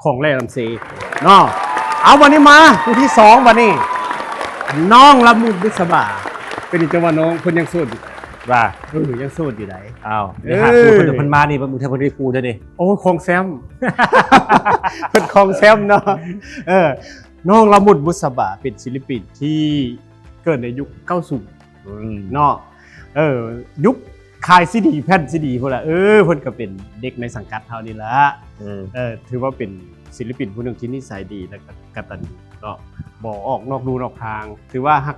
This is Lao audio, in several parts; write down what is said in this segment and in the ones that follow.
ຂອງແຫຼະນຳເຊເນາະ. ເອົາ ບັດນີ້ມາຜູ້ທີສອງ ບັດນີ້ ນ້ອງລະມຸດບຸດສະບາ. ເປັນຫຍັງຈັ່ງວ່ານ້ອງເພິ່ນຍັງໂສດຢູ່? ວ່າ ເອີ ຍັງໂສດຢູ່ໃດ໋. ອ້າວ ເອີ ໄດ້ຫາຄູ່ເພິ່ນ ເພິ່ນມານີ້ ບາງເທື່ອເພິ່ນໄດ້ຄູ່ເດີນີ້. ໂອ້ຍ ຄອງແຊມ ເພິ່ນຄອງແຊມເນາະ. ເອີ ນ້ອງລະມຸດບຸດສະບາ ເປັນສິລະປິນທີ່ເກີດໃນຍຸກເກົ້າສິບ ອືມ ເນາະ. ເອີ ຍຸກຂາຍຊີດີ ແຜ່ນຊີດີພຸ້ນລະ. ເອີ ເພິ່ນກໍເປັນເດັກໃນສັງກັດເຮົານີ້ລະ. ອືມ ເອີ ຖືວ່າເປັນສິລະປິນຜູ້ໜຶ່ງທີ່ນິໄສດີ ແລະ ກະ ກະຕັນຍູເນາະ, ບໍ່ອອກນອກลู่ນອກທາງ. ຖືວ່າຮັກ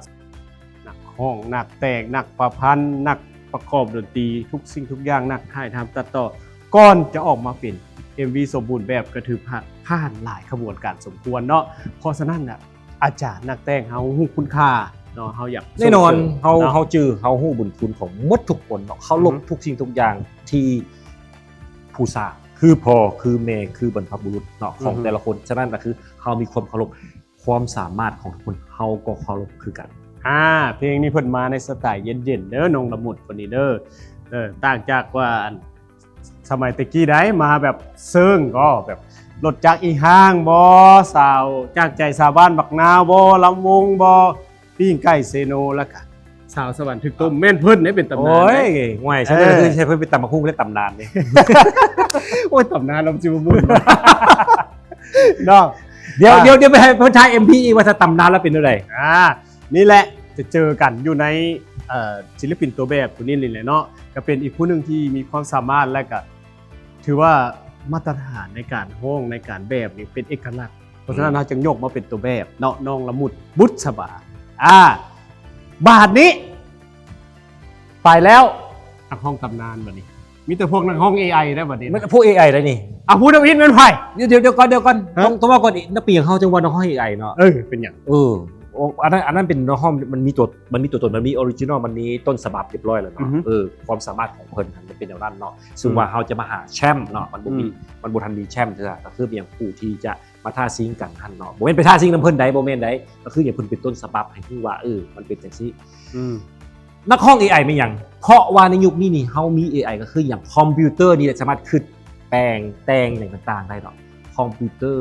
ນັກຮ້ອງ ນັກແຕ່ງ ນັກປະພັນ ນັກປະກອບດົນຕີ ທຸກສິ່ງທຸກຢ່າງ ນັກຖ່າຍທຳ ຕັດຕໍ່ ກ່ອນຈະອອກມາເປັນເອັມວີສົມບູນແບບ ກໍຖືຜ່ານ ຜ່ານຫຼາຍຂະບວນການສົມຄວນເນາະ. ເພາະສະນັ້ນນະ ອາຈານ ນັກແຕ່ງເຮົາຮູ້ຄຸນຄ່າເນາະ, ເຮົາຢາກ ແນ່ນອນ ສົ່ງເສີມ ເຮົາ ເນາະ ເຮົາຈື່ ເຮົາຮູ້ບຸນຄຸນຂອງໝົດທຸກຄົນເນາະ, ເຄົາລົບ ອືຮຶ ທຸກສິ່ງທຸກຢ່າງທີ່ຜູ້ສ້າງ ຄືພໍ່ ຄືແມ່ ຄືບັນພະບຸລຸດເນາະ ຂອງ ອືຮຶ ແຕ່ລະຄົນ. ສະນັ້ນກໍຄືເຮົາມີຄວາມເຄົາລົບ ຄວາມສາມາດຂອງທຸກຄົນ ເຮົາກໍເຄົາລົບຄືກັນ. ອາ ເພງນີ້ເພິ່ນມາໃນສະໄຕເຢັນໆເດີ ນ້ອງລະມຸດຄົນນີ້ເດີ. ເອີ ຕ່າງຈາກວ່າ ອັນ ສະໄໝແຕ່ກີ້ໃດ໋ ມາແບບເຊີງກໍແບບ ລົດຈັກອີ່ຫ້າງບໍ ສາວຈາກໃຈສາວບ້ານບັກນາວບໍ ລຳວົງບໍ ປີ້ງໄກ່ເຊໂນ ແລ້ວກະສາວສະຫວັນຖືກຕົ້ມ ແມ່ນເພິ່ນເດ້ ເປັນຕຳນານ. ໂອ້ຍ ເດ້ ຫ່ວຍ ເອີ ຊັ້ນກໍຄືໃຊ້ເພິ່ນເປັນຕຳບັກຫຸ່ງແລະຕຳນານເດ້. ໂອ້ຍ ຕຳນານລະມັນຊິບໍ່ມ່ວນເນາະ. ດຽວ ດຽວ ດຽວໄປໃຫ້ເພິ່ນຖ່າຍເອັມວີອີກວ່າ ຖ້າຕຳນານແລ້ວເປັນແນວໃດ. ອາ ນີ້ແຫຼະ ຈະເຈີກັນຢູ່ໃນ ເອີ ສິລະປິນຕົວແບບຜູ້ນີ້ນີ້ແຫຼະເນາະ, ກໍເປັນອີກຜູ້ໜຶ່ງທີ່ມີຄວາມສາມາດ ແລະກະຖືວ່າມາດຕະຖານໃນການຮ້ອງ ໃນການແບບນີ້ເປັນເອກະລັກ. ເພາະສະນັ້ນ ອືມ ເຮົາຈຶ່ງຍົກມາເປັນຕົວແບບເນາະ ນ້ອງລະມຸດ ບຸດສະບາ. ອາ ບາດນີ້ ໄປແລ້ວ ນັກຮ້ອງຕຳນານບັດນີ້ ມີແຕ່ພວກນັກຮ້ອງເອໄອໄດ໋ບັດນີ້. ມັນພວກເອໄອໄດ໋ນີ້. ອາ ຜູ້ທຳອິດແມ່ນໃຜ? ດຽວ ດຽວກ່ອນ ດຽວກ່ອນ ຮະ? ຕ້ອງ ຕ້ອງເວົ້າກ່ອນອີກ ນະ ເປັນຫຍັງເຮົາຈຶ່ງວ່ານັກຮ້ອງເອໄອເນາະ? ເອີ ເປັນຫຍັງ? ເອີ ໂອ້ ອັນນັ້ນ ອັນນັ້ນເປັນນັກຮ້ອງ ມັນມີຕົວ ມັນມີຕົວຕົນ ມັນມີອໍຣິຈິນອລ ມັນມີຕົ້ນສະບັບຮຽບຮ້ອຍແລ້ວເນາະ. ອືຮຶ ເອີ ຄວາມສາມາດຂອງເພິ່ນຫັ້ນມັນເປັນແນວນັ້ນເນາະ. ອືມ ຊຶ່ງວ່າເຮົາຈະມາຫາແຊ້ມເນາະ ມັນບໍ່ມີ ອືມ ມັນບໍ່ທັນມີແຊ້ມເທື່ອ ກໍຄືມີຫຍັງຜູ້ທີ່ຈະ ມາທ້າຊິງກັນຫັ້ນເນາະ, ບໍ່ແມ່ນໄປທ້າຊິງນຳເພິ່ນໃດ໋ ບໍ່ແມ່ນໃດ໋, ກໍຄືຫຍັງ ເພິ່ນເປັນຕົ້ນສະບັບໃຫ້ຮູ້ວ່າ ເອີ ມັນເປັນຈັ່ງຊີ້. ອືມ ນັກຮ້ອງເອໄອແມ່ນຫຍັງ? ເພາະວ່າໃນຍຸກນີ້ນີ້ ເຮົາມີເອໄອ ກໍຄືຫຍັງ? ຄອມພິວເຕີນີ້ແຫຼະ ສາມາດຄິດແປງແຕ່ງຫຍັງຕ່າງໆໄດ້ເນາະ, ຄອມພິວເຕ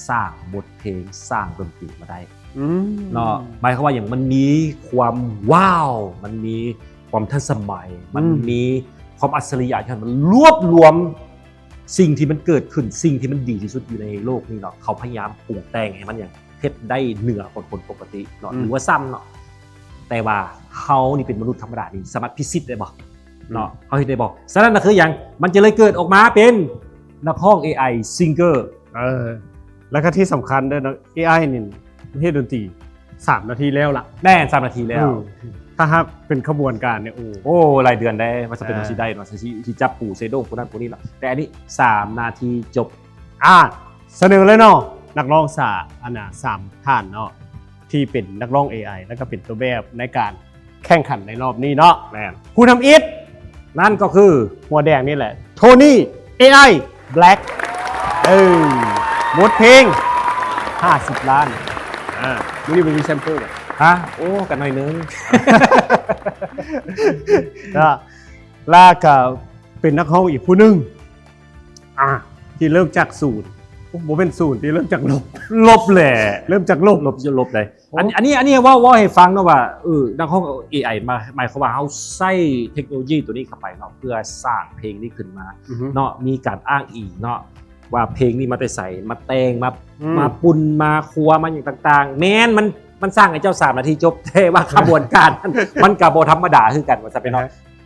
ີສ້າງບົດເພງ ສ້າງດົນຕີມາໄດ້ ອືມ ເນາະ. ໝາຍຄວາມວ່າຫຍັງ? ມັນມີຄວາມວ້າວ ມັນມີຄວາມທັນສະໄໝ ອືມ ມັນມີຄວາມອັດສະລິຍະ ທີ່ມັນລວບລວມ ສິ່ງທີ່ມັນເກີດຂຶ້ນ ສິ່ງທີ່ມັນດີທີ່ສຸດຢູ່ໃນໂລກນີ້ເນາະ, ເຂົາພະຍາຍາມປຸງແຕ່ງໃຫ້ມັນຫຍັງ ເຮັດໄດ້ເໜືອກວ່າຄົນປົກກະຕິເນາະ ອືມ ຫຼືວ່າຊ້ຳເນາະ. ແຕ່ວ່າເຮົານີ້ເປັນມະນຸດທຳມະດານີ້ ສາມາດພິຊິດໄດ້ບໍ່ ອືມ ເນາະ? ເຮົາເຮັດໄດ້ບໍ່? ສະນັ້ນນະ ຄືຫຍັງ? ມັນຈະເລີຍເກີດອອກມາເປັນນັກຮ້ອງເອໄອ ຊິງເກີ ເອີ ແລ້ວກໍທີ່ສຳຄັນເດີເນາະ ເອໄອນີ້ເຮັດດົນຕີ ສາມນາທີແລ້ວລະ. ແມ່ນ ສາມນາທີແລ້ວ. ອືມ ຖ້າຫາກເປັນຂະບວນການນີ້ ໂອ້ ໂອ້ ຫຼາຍເດືອນໄດ໋ ວ່າຈະເປັນ ອ່າ ຈັ່ງຊີ້ໄດ້ເນາະ, ຊິ ຊິຈັບປູເຊດົງຜູ້ນັ້ນຜູ້ນີ້ເນາະ, ແຕ່ອັນນີ້ສາມນາທີຈົບ. ອ່າ ສະເໜີເລີຍເນາະ ນັກຮ້ອງສາ ອັນນ່າ ສາມທ່ານເນາະ ທີ່ເປັນນັກຮ້ອງເອໄອ ແລ້ວກໍເປັນຕົວແບບໃນການ ແຂ່ງຂັນໃນລອບນີ້ເນາະ. ແມ່ນ ຜູ້ທຳອິດ ນັ້ນກໍຄືຫົວແດງນີ້ແຫຼະ ໂທນີ້ ເອໄອ ແບລັກ. ເອີ ບົດເພງ ຫ້າສິບລ້ານ. ອ່າ ມື້ນີ້ບໍ່ມີແຊມເປິ້ງຫວະ? ຮະ? ໂອ້ ກັນໜ້ອຍໜຶ່ງ. ເນາະ ແລ້ວກໍເປັນນັກຮ້ອງອີກຜູ້ໜຶ່ງ ອ່າ ທີ່ເລີ່ມຈາກສູນ. ໂອ້ ບໍ່ແມ່ນສູນ ທີ່ເລີ່ມຈາກລົບ. ລົບແຫຼະ ເລີ່ມຈາກລົບ. ລົບ ລົບໄດ໋. ໂອ້ ອັນ ອັນນີ້ ອັນນີ້ເວົ້າ ເວົ້າໃຫ້ຟັງເນາະວ່າ ເອີ ນັກຮ້ອງເອໄອ ມາ ໝາຍຄວາມວ່າເຮົາໃຊ້ເທັກໂນໂລຢີຕົວນີ້ເຂົ້າໄປເນາະ ເພື່ອສ້າງເພງນີ້ຂຶ້ນມາ ອືຮຶ ເນາະ, ມີການອ້າງອີງເນາະ ວ່າເພງນີ້ມາແຕ່ໃສ ມາແຕ່ງ ມາ ອືມ ມາປຸ້ນ ມາຄົວ ມາຫຍັງຕ່າງໆ. ແມ່ນ ມັນ ມັນສ້າງໃຫ້ເຈົ້າສາມນາທີຈົບ, ແຕ່ວ່າຂະບວນການມັນ ມັນກໍບໍ່ທຳມະດາຄືກັນ ວ່າຊັ້ນເນາະ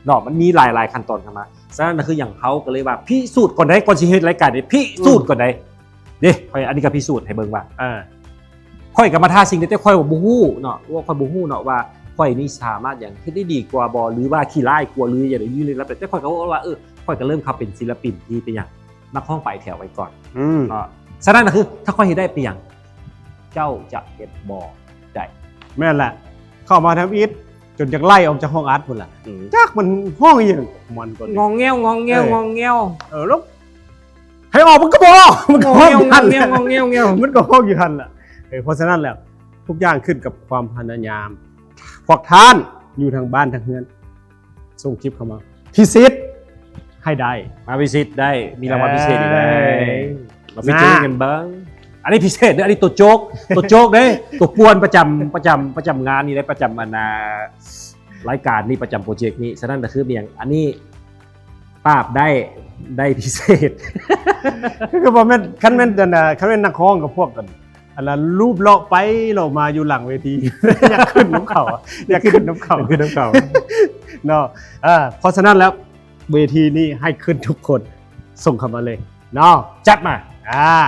ເນາະ, ມັນມີຫຼາຍໆຂັ້ນຕອນເຂົ້າມາ. ສະນັ້ນນະ ຄືຫຍັງ ເຮົາກໍເລີຍວ່າພິສູດກ່ອນໄດ໋ ກ່ອນຊິເຮັດລາຍການນີ້ ພິສູດ ອືມ ກ່ອນໄດ໋. ເດ້ ຂ້ອຍ ອັນນີ້ກໍພິສູດໃຫ້ເບິ່ງວ່າ ເອີ ຂ້ອຍກໍມາທ່າຊິງ ແຕ່ຂ້ອຍບໍ່ຮູ້ເນາະ ວ່າຂ້ອຍບໍ່ຮູ້ເນາະວ່າຂ້ອຍນີ້ສາມາດຫຍັງ ເຮັດໄດ້ດີກວ່າບໍ່ ຫຼືວ່າຂີ້ລ້າຍກວ່າ ຫຼືຫຍັງ ຢູ່ໃນລະດັບໃດ. ແຕ່ຂ້ອຍກໍເວົ້າວ່າ ເອີ ຂ້ອຍກໍເລີ່ມເຂົ້າເປັນສິລະປິນທີ່ເປັນຫຍັງ ນັກຮ້ອງປາຍແຖວໄວ້ກ່ອນ ອືມ ເນາະ. ສະນັ້ນນະ ຄືຖ້າຂ້ອຍເຮັດໄດ້ເປັນຫຍັງ ເຈົ້າຈະເຮັດບໍ່ໄດ້? ແມ່ນແຫຼະ ເຂົ້າມາທຳອິດ ຈົນຢາກໄລ່ອອກຈາກຫ້ອງອັດພຸ້ນລະ. ອືມ ຈັກມັນຮ້ອງອີ່ຫຍັງ ມັນກໍ ງອງແງວ ງອງແງວ ເອີ ງອງແງວ. ເອີ ແລ້ວ ໃຫ້ອອກມັນກໍບໍ່ອອກ ມັນກໍຮ້ອງຢູ່ຫັ້ນແຫຼະ ງອງແງວ ງອງແງວ ງອງແງວ ມັນກໍຮ້ອງຢູ່ຫັ້ນແຫຼະ. ເອີ ເພາະສະນັ້ນແຫຼະ ທຸກຢ່າງຂຶ້ນກັບຄວາມພະຍາຍາມ. ພວກທ່ານຢູ່ທາງບ້ານທາງເຮືອນ ສົ່ງຄລິບເຂົ້າມາ ພິຊິດໃຫ້ໄດ້ ມາພິຊິດໄດ້ ມີລາງວັນພິເສດອີກແລ້ວ. ເອີ ມາ featuring ນະ ກັນເບິ່ງ. ອັນນີ້ພິເສດເດ້ ອັນນີ້ຕົວໂຈກ ຕົວໂຈກເດ້ ຕົວປ່ວນປະຈຳ ປະຈຳ ປະຈຳງານນີ້ເດ້ ປະຈຳອັນນ່າ ລາຍການນີ້ ປະຈຳໂປຣເຈັກນີ້. ສະນັ້ນກໍຄືມີຫຍັງ ອັນນີ້ປາບໄດ້ ໄດ້ພິເສດ ຄືບໍ່ແມ່ນ ຄັນແມ່ນອັນນ່າ ຄັນແມ່ນນັກຮ້ອງກັບພວກກັນ ອັນນ່າ ລູບເລາະໄປເລາະມາຢູ່ຫຼັງເວທີ ຢາກຂຶ້ນນຳເຂົາ ຢາກຂຶ້ນນຳເຂົາ ຢາກຂຶ້ນນຳເຂົາເນາະ. ເອີ ເພາະສະນັ້ນແລ້ວ ເວທີນີ້ໃຫ້ຂຶ້ນທຸກຄົນ ສົ່ງເຂົ້າມາເລີຍເນາະ ຈັດມາ ອ່າ.